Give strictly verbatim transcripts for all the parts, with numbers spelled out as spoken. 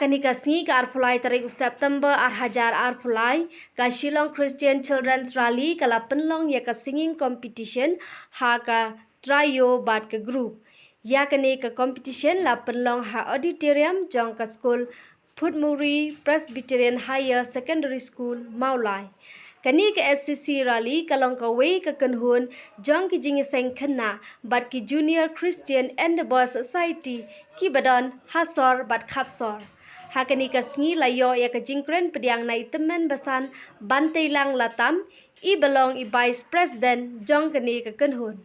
Kane ka sngi ka arphew lai tarik u September ar hajar arphew lai, ka Shillong Christian Children's Rally ka la pynlong ïa ka singing competition ha ka trio bad ka group. Ïa kane ka competition la pynlong ha auditorium jong ka skul Phutmuri Presbyterian Higher Secondary School, Mawlai. Kane ka S C C Rally ka long kawei ka kynhun jong ki jingïaseng khynnah bad ki Junior Christian Endeavour Society kiba don ha sor bad khap sor. Ha kane ka sngi la ïoh ïa ka jingkren pdiang na i tymmen basan Banteilang Latam, iba long i Vice President jong kane ka kynhun.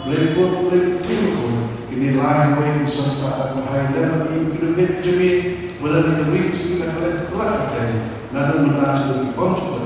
Blei bud, Blei Mynsiem Bakhuid, kine lai wei ki shong sah da kawei lem bad ngi, ki nongbud jong me, ba la ri ka ri jong me na ka lei satlak ka tei. Naduh mynta sha ki bym ju